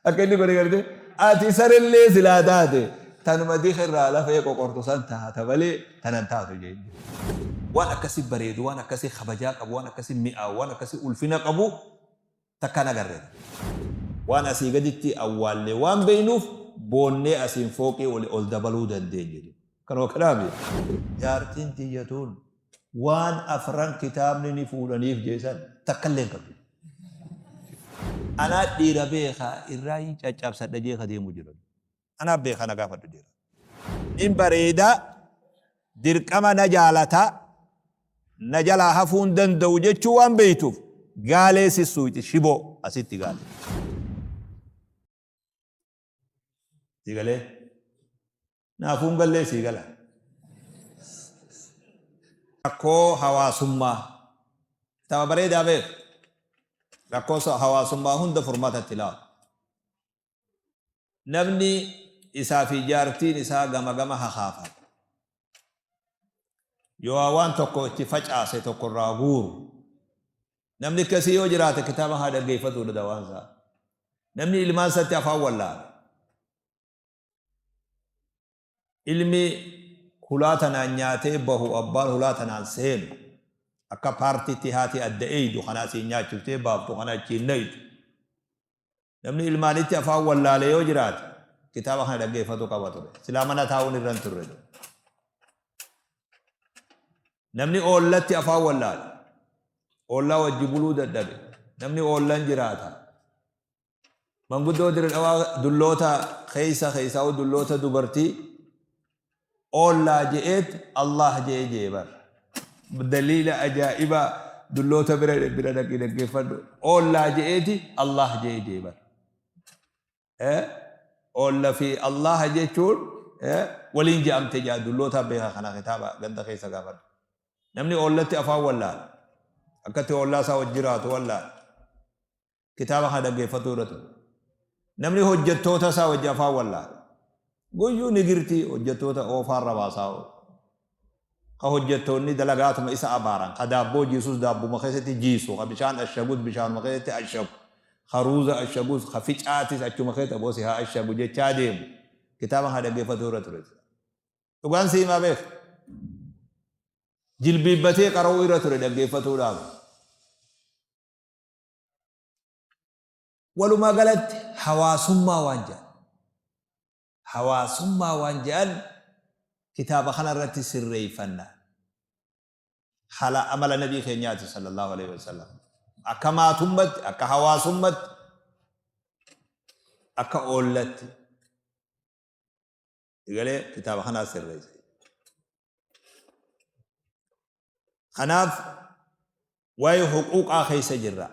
Akka inni godhe garte ati sarellee silaa taate tanuma dika irraa lafee qoqortu san taata malee tanan taatu jeen. Waan akkasi bareedu, waan akkasi kabajaa qabu, waan akkasi mi'aawu, waan akkasi ulfina qabu takka hin agarre. Waan asii gaditti awwaalle waan beeynuuf boonnee asiin fooqii oli ol dabaluu dandeenye. Kanuma kanaami. Jaartiin tiyya tun waan afran kitaabni ni fuudhaniif jee san takkallee hin qabdu. Anaa dhiira beeka irraayin caccabsadha jee ka deemu jira. Anaa beeka na gaafadhu jira. Nin bareeda, dirqama na jaalata, na jalaa hafuu hin danda'u jechuu waan beeytuuf gaalee sissuuyxi shiboo asitti gaalee. Sii galee? Naafuu hin gallee sii gala. Rakkoo hawaasummaa. Kitaaba bareedaa beeku. Rakkoo hawaasummaa hunda furmaata itti laatu. Namni isaa fi jaartiin isaa gama gama hakaafan. Yoo waan tokko itti facaase tokko irraa guuru. Namni akkasii yoo jiraate kitaaba haa dhaggeeffatuudha dawaan isaa. Namni ilmaan isaatti afaan wallaale. Ilmi hulaa tanaan nyaatee bahu abbaan hulaa tanaan seenu. Akka paartiitti haati adda eeydu kana asiin nyaachiftee baaftu kana achiin nayxu. Namni ilmaanitti afaan wallaale yoo jiraate kitaaba kana dhaggeeffatu qaba ture. Silaa mana taa'uun irra hin turre. Namni oollatti afaan wallaale. Oollaa wajji buluu dadhabe. Namni oollan jiraata. Manguddoo Dirre Dhawaa dulloota keessa keessaa'u dulloota dubartii oollaa je'eet Allah je'e je'e bar. Daliila ajaa'ibaa dulloota bira bira dhaqii dhaggeeffadhu. Oollaa je'eeti Allah je'e je'e bar. Oolla fi Allah jechuun waliin je'amte je'a dulloota beeka kana kitaaba ganda keessa gaafadhu. Namni oollatti afaan wallaale. Akkatti oollaa isaa wajji jiraatu wallaale. Kitaaba kana dhaggeeffatuu irra ture. Namni hojjettoota isaa wajji afaan wallaale. Guyyuu nigirtii hojjettoota oofaarra baasaa oolu. Ka hojjettoonni dalagaatuma isa abaaran, ka daabboo jiisus daabbuma keessatti jiisu, ka bishaan ashagus bishaanuma keessatti ashagu, ka ruuza ashagus, ka ficaatis achuma keessatti aboo si haa ashagu jechaa deemu. Kitaaba kana dhaggeeffatuu irra ture. Dhugaan si himaa beeka. Jilbiibbatee qara'uu irra ture dhaggeeffatuudhaaf. Walumaa galatti hawaasummaa waan jedhan hawaasummaa waan jedhan kitaaba kana irratti sirreeffanna. Haala amala nabii keenyaati sallallahu alaihi wasallam. Akka maatummatti, akka hawaasummatti, akka oollatti. Egalee kitaaba kanaa sirreesse. Kanaaf waa'ee huquuqaa keessa jirra.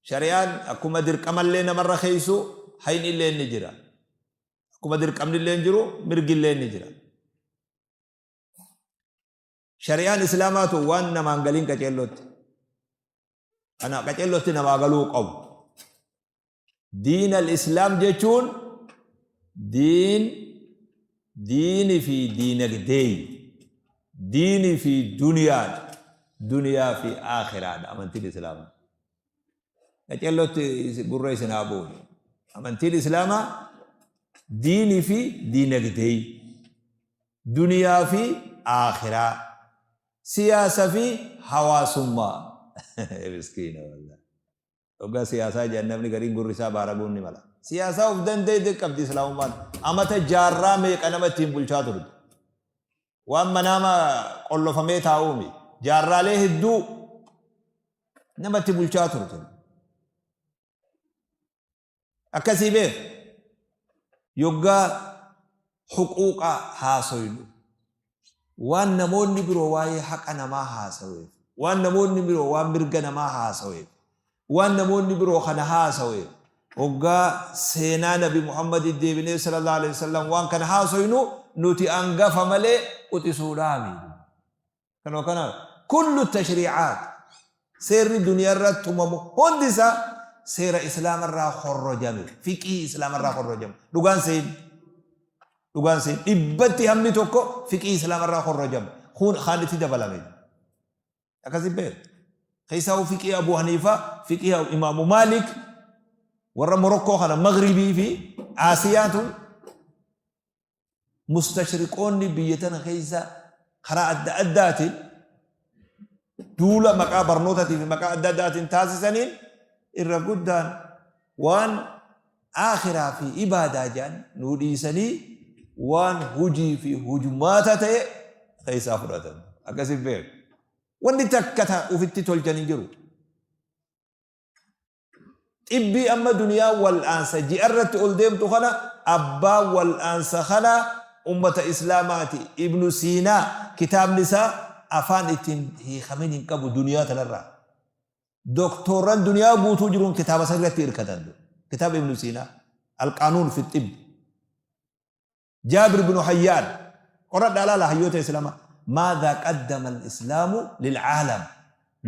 Shari'aan akkuma dirqamallee namarra keessu hayni illee ni jira. Akkuma dirqamni illee jiru mirgi illee ni jira. Shari'aan Islaamaatu waan namaan galiin qaceellootti. Kana qaceellootti namaa galuu qabu. Diin al-Islaam jechuun diin diini fi diinagdee diini fi duniyaadha. Duniyaa fi aakhiraadha amantiin Islaamaa. Qaceellootti gurra isin haa bu'u. Amantiin Islaamaa diini fi diinagdee duniyaa fi aakhiraa siyaasa fi hawaasummaa. Miskiina wallahi. Hoggaa siyaasaa jedhan namni gariin gurri isaa baaraguun ni mala. Siyaasaa of danda'e qabdi Islaamummaan. Amata jaarraa meeqa nama ittiin bulchaa turte. Waan manaama qollofamee taa'uumi. Jaarraalee hedduu namatti bulchaa turte. Akkasii beek. Yoggaa huquuqa haasoynu waan namoonni biroo waa'ee haqa namaa haasaweef, waan namoonni biroo waan mirga namaa haasaweef, waan namoonni biroo kana haasaweef, hoggaa seenaa Nabi Muhammad deebinee sallallahu alaihi wasallam waan kana haasoynu nuti angafa malee quxisuudhaami. Kanoo kana kullu tashriicaat seerri duniyaa irra tumamu hundi isaa seera islaama irraa horrojame, fiqii islaama irraa horrojame. Dhugaan seen dhugaan seen dhibbatti hammi tokko fiqii islaama irraa horrojame. Kun kaan itti dabalame. Akkasi beeku. Keessaa fiqii Abu Haniifaa, fiqii Imaamu Maalik. Warra Morokkoo kana Maghribii fi Aasiyaa tun mustashriqoonni biyya tana keessa karaa adda addaatiin duula maqaa barnootaatii fi maqaa adda addaatiin taasisaniin irra guddaan waan aakhiraa fi ibaadaa jedhan nuu dhiisanii waan hujii fi hujmaata ta'e keessaa fudhatan. Akkasiin beeku. Wanni takka ta ufitti tolchan hin jiru. Xibbii amma duniyaan wal'aansa ji'arratti ol deemtu kana abbaan wal'aansa kanaa ummata Islaamaati. Ibnu Siinaa kitaabni isaa afaan ittiin hiikamin hin qabu duniyaa tanarraa. Doktoorran duniyaa guutuu jiruun kitaaba san irratti hirkatan. Kitaaba Ibnu Siinaa. Alqaanuun fi xibbi. Jaabir binu Hayyaan. Qoradhaa laala hayyoota Islaamaa. Maadhaa qaddama al-Islaamu lil'aalam.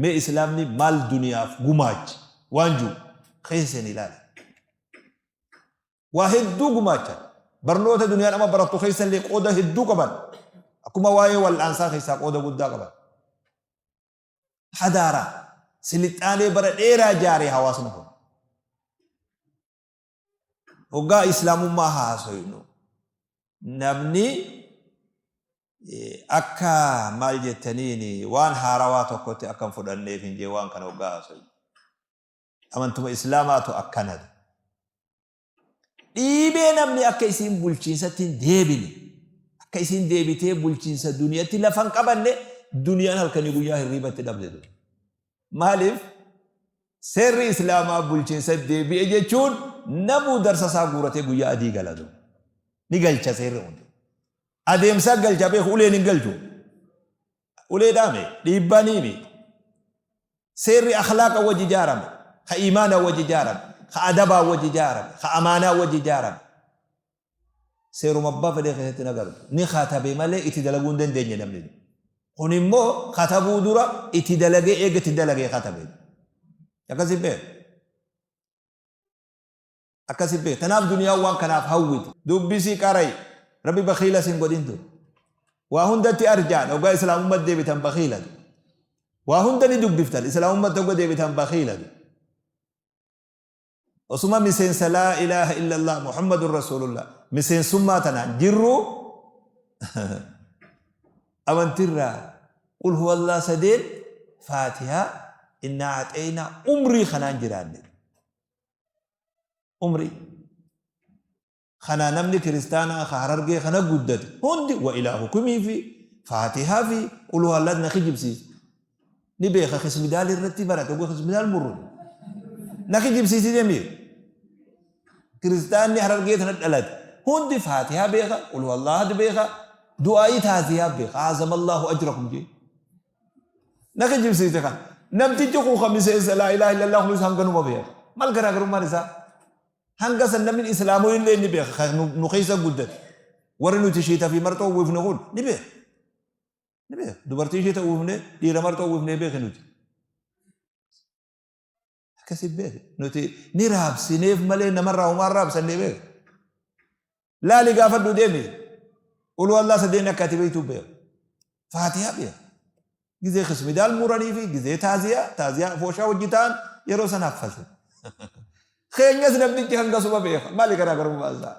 Mee Islaamni maal duniyaaf gumaache waan jiru keessa seenii ilaala. Waa hedduu gumaachan. Barnoota duniyaan amma barattu keessa illee qooda hedduu qaban. Akkuma waa'ee wal'aansaa keessaa qooda guddaa qaban. Hadaaraa silixaanee bara dheeraa jaaree hawaasni kun. Hoggaa Islaamummaa haasoynu namni akka maal jettaniin waan haarawaa tokkotti akka hin fudhanneef hin jee waan kana hoggaa haasoynu. Amantuma Islaamaatu akkana. Dhiibee namni akka isiin bulchiinsatti hin deebine akka isiin deebitee bulchiinsa duniyatti lafa hin qabanne duniyaan halkanii guyyaa hirriibatti dhabde. Maaliif? Seerri Islaamaa bulchiinsa deebi'e jechuun namuu darsa isaa guuratee guyyaa adii gala duuba. Ni galcha seerri hundi. Adeemsa galcha beeku uleen hin galchu. Ulee dhaame dhiibbaa ni himi. Seerri akhlaaqa wajji ijaarame, ka iimaana wajji ijaarame, ka adabaa wajji ijaarame, ka amaanaa wajji ijaarame. Seeruma abbaa fedhee keessatti hin agartu. Ni katabe malee itti dalaguu hin dandeenye namni. Kun immoo katabuu dura itti dalagee eega itti dalagee katabe. Akkasi beek. Akkasi beek. Tanaaf duniyaan waan kanaaf hawwiti. Dubbisi qarai. Rabbi bakhiila sin godhin ture. Waa hundatti arjaadha. Hoggaa islaamummaa deebitan bakhiila. Waa hunda ni dubbiftan. Islaamummaa hogga deebitan bakhiila. Osuma miseensa laa ilaaha illallah Muhammadun Rasuulullah miseensummaa tanaan jirru amantirraa qul huwallaa sadeen faatihaa innaa axeynaa umrii kanaan jiraanne. Umrii. Kana namni kiristaanaa ka Harargee kana guddate hundi wa ilaahukumii fi faatihaa fi qul huwallah na kijibsiisa. Ni beeka kismidaal irratti barate oguu kismidaal murru. Na kijibsiisi deemi. Kiristaanni Harargee tana dhalate hundi faatihaa beeka qul huwallah beeka du'aa'ii taasiyaa beeka azamallahu ajrakum jee. Na kijibsiise kana. Namtichi kun ka miseensa laa ilaaha illallah kunis hanganuma beeka. Maal garaagarummaan isaa? Hanga san namni islaamoo illee ni beeka kan nu keessa guddate. Warri nuti shiita fi marxoo uwwifne kun ni beeka. Ni beeka. Dubartii shiita uwwifne dhiira marxoo uwwifne beeke nuti. Akkasi beeke. Nuti ni raabsineef malee namarraa homaa raabsannee beeka. Laali gaafadhu deemi. Uluu Allah sadeen akka ati beektu beeka. Faatihaa beeka. Gizee kismidaal muranii fi gizee taaziyaa, taaziyaa fooshaa hojii ta'an yeroo san haffase. Keenyas namtichi hangasuma beeka. Maali garaagarummaa isaa?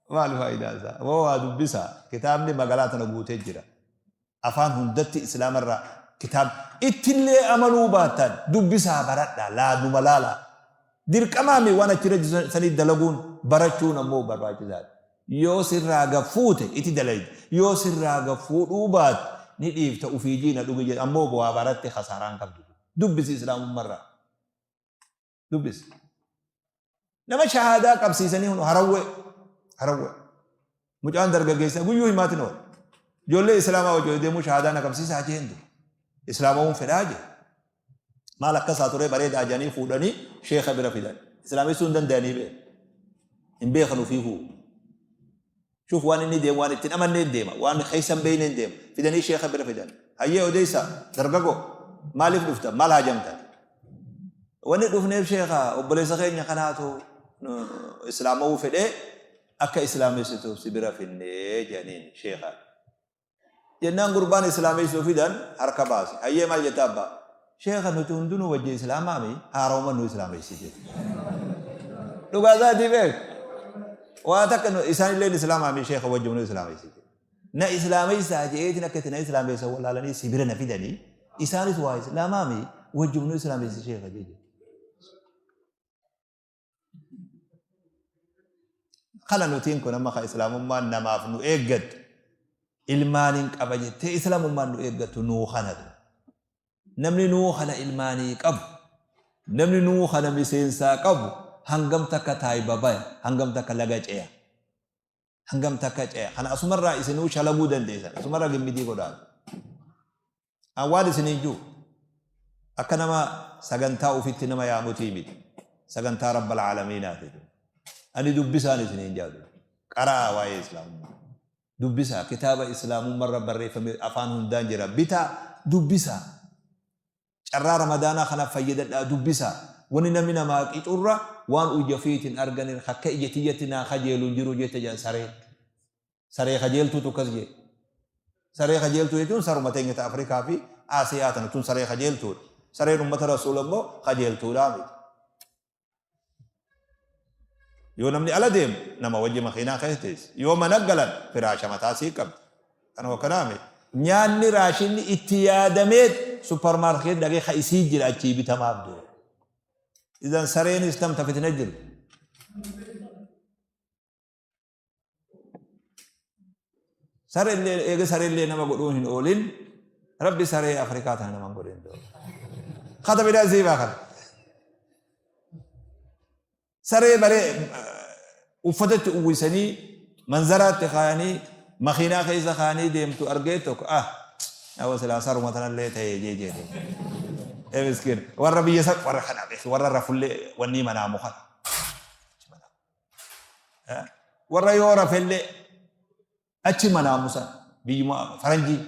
Maali faayidaa isaa? Moo waa dubbisaa. Kitaabni magaalaa tana guutee jira. Afaan hundatti Islaamarraa kitaab ittillee amanuu baattan dubbisaa baradhaa laaduma laalaa. Dirqamaami waan achirra jiru sanii dalaguun barachuun ammoo barbaachisaadha. Yoo sirraa gad fuute itti dalayda. Yoo sirraa gad fuudhuu baatte ni dhiifta ufii jiina dhugi jedha ammoo waa baratte khasaaraa hin qabdu. Dubbisi Islaamummarraa. Dubbisi. Nama shahaadaa qabsiisanii hunu harawwee. Harawwee. Mucaan dargaggeessa guyyuu himaatiin oola. Ijoollee Islaamaa wajjin deemuu shahaadaa na qabsiisaa jeen dur. Islaamawuun fedhaa jee. Maal akkasaa turee bareedaa jedhanii fuudhanii sheeka bira fidan. Islaamessuu hin danda'anii beeku. Hin beekan ofiifuu. Shuuf waan inni deemu waan itti hin amanneen deema. Waan keessa hin beekneen deema. Fidanii sheeka bira fidan. Hayyee odeessaa dargagoo maaliif dhuftan maal haajamtan? Wanni dhufneef sheeka obboleessa keenya kanaatu islaamawuu fedhee akka islaamessituuf si bira finnee jedhaniin sheekaan. Jennaan gurbaan islaameessuu fidan harka baase. Hayyee maal jetta abbaa? Sheekha nuti hundinuu wajji islaamaami haarawuma nu islaameessi jedhe. Dhugaa isaatii beek. Waa takka isaan illee islaamaa mi sheekha wajjin nu islaameessi. Na islaameessaa je'eetiin akka itti na islaameessan wallaalanii si bira na fidanii isaanis waa islaamaa mi wajjin nu islaameessi sheekha jechuudha. Kana nutiin kun amma ka islaamummaan namaaf nu eeggattu ilmaaniin qaba jettee islaamummaan nu eeggattu nuu kanatu. Namni nuu kana ilmaanii qabu, namni nuu kana miseensaa qabu hangam takka taayba baya, hangam takka laga ceya. Hangam takka ceya. Kana asumarraa isinuu shalaguu dandeessan. Asumarraa gimmidii godhaa. An waan isiniin jiru akka nama sagantaa ufitti nama yaamutii miti. Sagantaa Rabbal Aalamiinaati. Ani dubbisaan isiniin jaadu. Qara'aa waa'ee Islaamummaa. Dubbisaa kitaaba Islaamummarra barreeffame afaan hundaan jira. Bitaa dubbisaa. Carraa Ramadaanaa kana fayyadadhaa dubbisaa. Wanni namni namaa qicurra waan ija ofiitiin arganin akka ija tiyyatti naa kajeelu hin jiru jette jedhan sareen. Saree kajeeltuutu akkas jedhe. Saree kajeeltuu jechuun saruma teenya ta Afrikaa fi Aasiyaa tana tun saree kajeeltuudha. Sareen ummata Rasuula immoo kajeeltuudhaa miti. Yoo namni ala deemu nama wajji makiinaa keessa teessi. Yoo mana galan firaasha mataa sii qabdi. Kanuma kanaa miti. Nyaanni raashinni itti yaadameet supparmaarkeet dhaqee ka isii jira achii bitamaaf deema. Idan sareenis tam ta fitina jirtu. Sarellee eega sarellee nama godhuun hin oolin rabbi saree Afrikaa tana nama hin godhin. Kata bidaa sii baa kana. Saree baree uffatatti uwwisanii manzaraatti kaayanii makiinaa keessa kaayanii deemtu argee tokko ah Awa silaa saruma tanallee ta'ee jee jedhe. Ee miskiin warra biyya san warra kana warra rafullee wanni manaa mukana. Warra yoo rafellee achi manaamu san biyyuma faranjii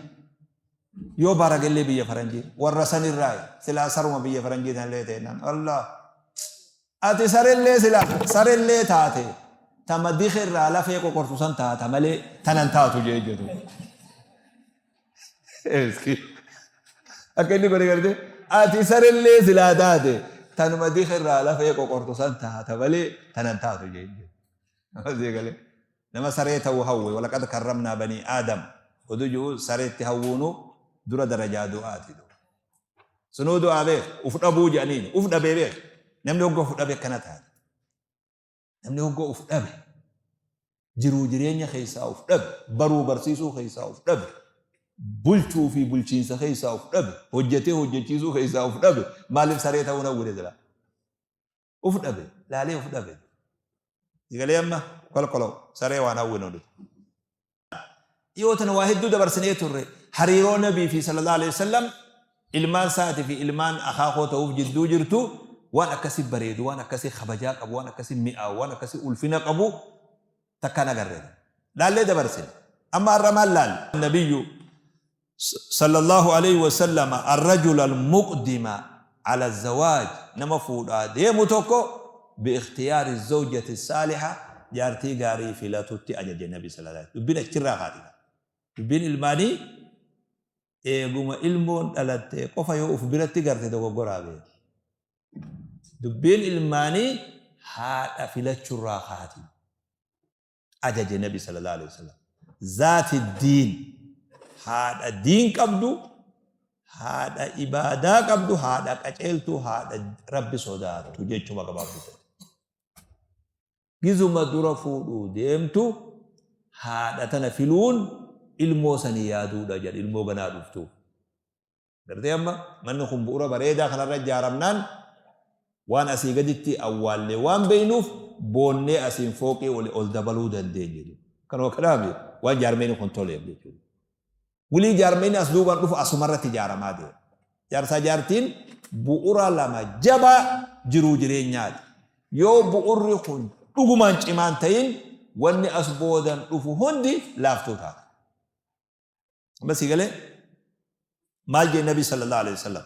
yoo baragellee biyya faranjii warra sanirraa silaa saruma biyya faranjii tanallee ta'e naan Allah ati sarellee silaa sarellee taate tama dikirraa lafee qoqortu san taata malee tanan taatu jee jedhu. Akka inni godhe garte ati sarellee silaa taate tanuma dika irraa lafee qoqortu san taata malee tanan taatu jeen jedhe. Nama saree ta'uu hawwe walaqad karramnaa banii aadam oduu ji'u sareetti hawwuunu dura darajaa du'aati. Sunuu du'aa beek uf dhabuu jedhaniin uf dhabee beek namni hogga uf dhabe akkana taate. Namni hogga uf dhabe, jiruu jireenya keessaa uf dhabe, baruu barsiisuu keessaa uf dhabe, bulchuu fi bulchiinsa keessaa uf dhabe, hojjetee hojjechiisuu keessaa uf dhabe, maaliif saree ta'uu hawwine silaa? Uf dhabe, laalee uf dhabe. Sigalee amma kolkoloo saree waan hawwinu nuti. Dhiyoo tana waa hedduu dabarsinee turre. Hariiroo Nabii fi sallallahu alaihi wasallam ilmaan isaatii fi ilmaan akaakoo ta'uuf jidduu jirtu waan akkasi bareedu, waan akkasi kabajaa qabu, waan akkasi mi'aawu, waan akkasi ulfina qabu takkaan agarre. Laallee dabarsine. Amma har'a maal laalle? Nabiyyu sallallahu alaihi wasallam arrajul almuqdima ala zawaaj nama fuudhaa deemu tokko biikhtiyaari zawjati saaliha jaartii gaarii filatutti ajaje nabi sallallahu alaihi dubbiin achirraa kaati dubbiin ilmaanii eeguma ilmoon dhalatte qofa yoo uf biratti garte dogoggoraa beeki dubbiin ilmaanii haadha filachurraa kaati ajaje nabi sallallahu alaihi wasallam zaati diin haadha diin qabdu haadha ibaadaa qabdu haadha qaceeltuu haadha rabbi sodaattu jechuma gabaabdu gizuma dura fuudhuu deemtu haadha tana filuun ilmoo sanii yaaduudha jedha ilmoo ganaa dhuftuuf Gartee amma manni kun bu'ura bareedaa kanarra ijaaramnaan waan asii gaditti awwaallee waan beeknuuf boonnee asiin fooqii ol ol dabaluu dandeenye. Kanuma kanaaf waan jaarmeyni kun toleef jechuudha. Wilii jaarmeyni as duubaan dhufu asumarratti ijaaramaa deema. Jaarsaa jaartiin bu'ura lama jabaa jiruu jireenyaati. Yoo bu'urri kun dhugumaan cimaan ta'in wanni as boodan dhufu hundi laaftuu taata. Amma sii galee maal jee nabi sallallahu alaihi wasallam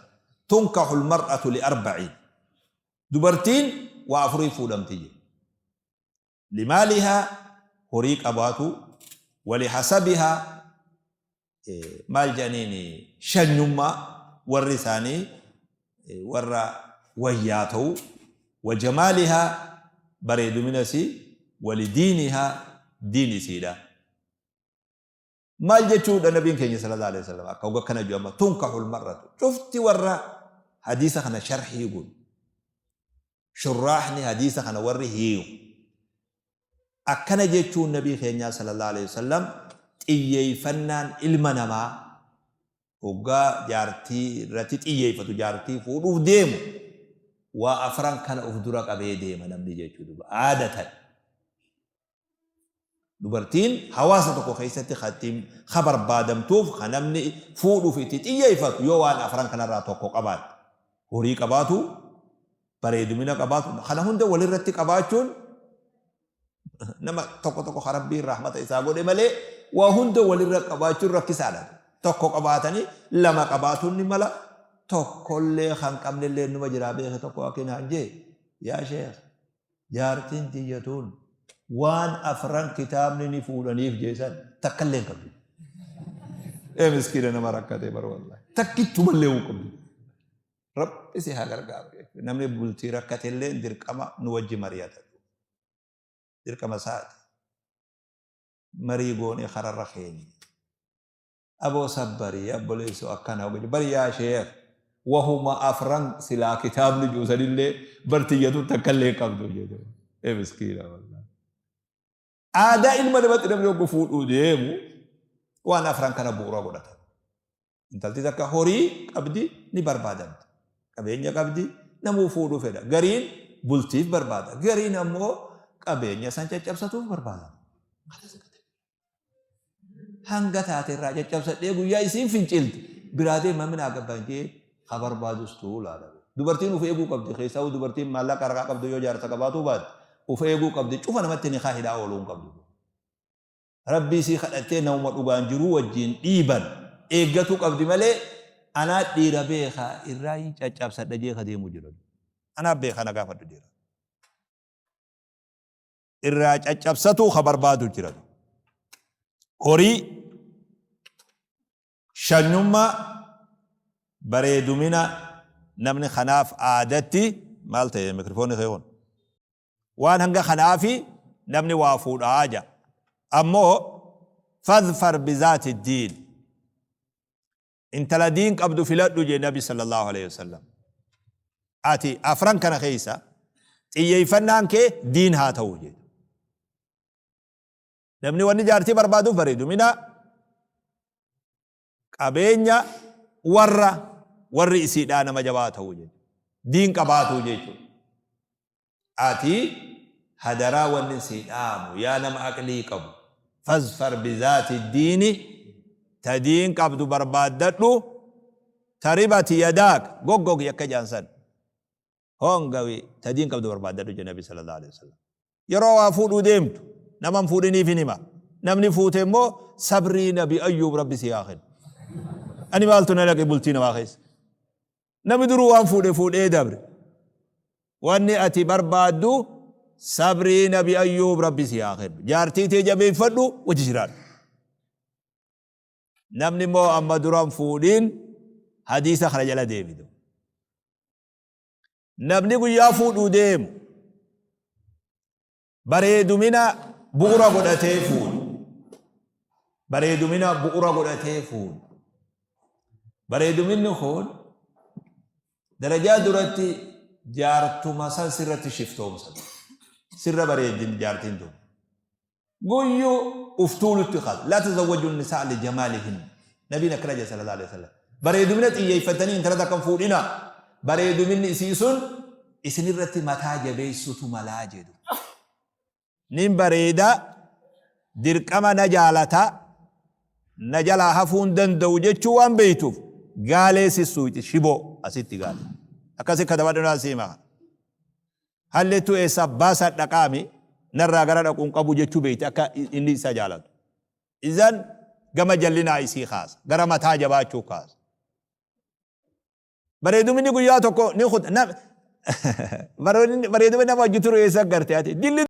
tunkahu almar'atu li arba'iin dubartiin waa afurii fuudhamti jee limaalihaa horii qabaatu wali hasabihaa maal jedhaniin shanyummaa warri isaanii warra wayyaa ta'u wa jamaalihaa bareedumina isii, walidiinihaa, diin isiidha. Maal jechuudha nabiin keenya sallallahu alaihi wasallam akka hogga kana jiru amma tunkahul mar'atu cufti warra hadiisa kana sharhii godhu shurraahni hadiisa kana warri hiiku akkana jechuun nabii keenyaa sallallahu alaihi wasallam xiyyeeffannaan ilma namaa hoggaa jaartii irratti xiyyeeffatu jaartii fuudhuuf deemu waa afran kana uf dura qabee deema namni jechuu duba aadatan. Dubartiin hawaasa tokko keessatti ka ittiin ka barbaadamtuuf ka namni fuudhuuf itti xiyyeeffatu yoo waan afran kanarraa tokko qabaatte. Horii qabaatu, bareedumina qabaatu, kana hunda walirratti qabaachuun nama tokko tokko ka Rabbiin rahmata isaa godhe malee waa hunda walirra qabaachuun rakkisaadha. Tokko qabaatanii lama qabaatuun ni mala tokkollee kan qabnellee numa jiraa beeke tokko akkinaan jee yaa sheekh Jaartiin tiyya tun waan afran kitaabni ni fuudhaniif jee san takkallee hin qabdu. Ee miskiina nama rakkate bar wallahi. Takkichumallee hin qabdu. Rabbi si haa gargaaru jechuudha. Namni bultii rakkate illee dirqama nu wajji mari'ata. Dirqama isaati. Marii goonee kararra keenya. Aboo sabbari obboleessoo akkana hoga bari yaa sheekh wahuma afran silaa kitaabni jiru sanillee bar tiyyatu takkallee hin qabdu jedhe ee miskiina wallahi. Aadaa ilma namatti namni hoggu fuudhuu deemu waan afran kana bu'uura godhata. Intalti takka horii qabdi ni barbaadamti. Qabeenya qabdi namuu fuudhuu fedha. Gariin bultiif barbaada. Gariin ammoo qabeenya san caccabsatuuf barbaada. Hanga taate irraa caccabsadhee guyyaa isiin fincilte biraa deema minaa gabban jee ka barbaadus tuulaadha. Dubartiin uf eeguu qabdi keessaa'uu dubartiin maallaqa harkaa qabdu yoo jaarsa qabaatuu baatte uf eeguu qabdi cufa namatti nikaa hidhaa ooluu hin qabdu. Rabbii isii kadhattee namuma dhugaan jiruu wajjiin dhiiban eeggatuu qabdi malee anaa dhiira beeka irraa hin caccabsadha jee ka deemu jira. Anaa beeka na gaafadhu dhiira. irraa caccabsatuu ka barbaadu jira. Horii, shanyummaa, bareedumina namni kanaaf aadatti maal ta'e mikrifoonni kee kun? Waan hanga kanaafi namni waa fuudhaa ja'a. Ammoo fadfar bizaati diin. Intala diin qabdu filadhu jee nabi sallallahu alaihi wasallam. Ati afran kana keessa xiyyeeffannaan kee diin haa ta'u jee. Namni wanni jaartii barbaaduuf bareedumina qabeenya warra warri isiidhaa nama jabaa ta'u jechuudha. Diin qabaatu jechuudha. Ati hadaraa wannin sii dhaamu yaa nama aqlii qabu fazfar bizaati diini ta diin qabdu barbaaddadhu taribati yadaak goggogi akka jedhan san hongawi ta diin qabdu barbaaddadhu jedhe nabi sallallahu alaihi wasallam yeroo waa fuudhuu deemtu nama hin fuudhiniif hin hima namni fuute immoo sabrii nabi ayyuub rabbi si haa kennu ani maaltu na dhaqe bultii namaa keessa Namni duruu waan fuudhe fuudhee dabre. Wanni ati barbaaddu sabrii nabi Ayyuub rabbi si haa kennu. Jaartii tee jabeeffadhu wajji jiraadhu. Namni immoo amma duran fuudhiin hadiisa kana jala deebidu. Namni guyyaa fuudhuu deemu Bareedumina bu'ura godhatee fuudhu. Bareedumina bu'ura godhatee fuudhu. Bareeduminni kun darajaa duratti jaartuma san sirratti shiftoomsa. Sirra bareeddin jaartiin tun. Guyyuu uf tuulutti kaasa. Laa tazawwaju nisaa li jamaalihin. Nabiin akkana jedhe sallallahu alaihi wasallam. Bareedumina xiyyeeffatanii intala takka hin fuudhinaa. Bareeduminni isii sun isinirratti mataa jabeessutu malaa jedhu. Nin bareeda, dirqama na jaalata, na jalaa hafuu hin danda'u jechuu waan beektuuf gaalee sissuuyti shiboo asitti gaale. Akkasi katabadhu naan si hima. Hallettuu eessaa baasaa dhaqaami narraa gara dhaqu hin qabu jechuu beekti akka inni isa jaalatu. Izan gama jallinaa isii kaasa. Gara mataa jabaachuu kaasa. Bareeduminni guyyaa tokko ni kuta. Bareedumni nama wajji turu eessa garte ati? Dilli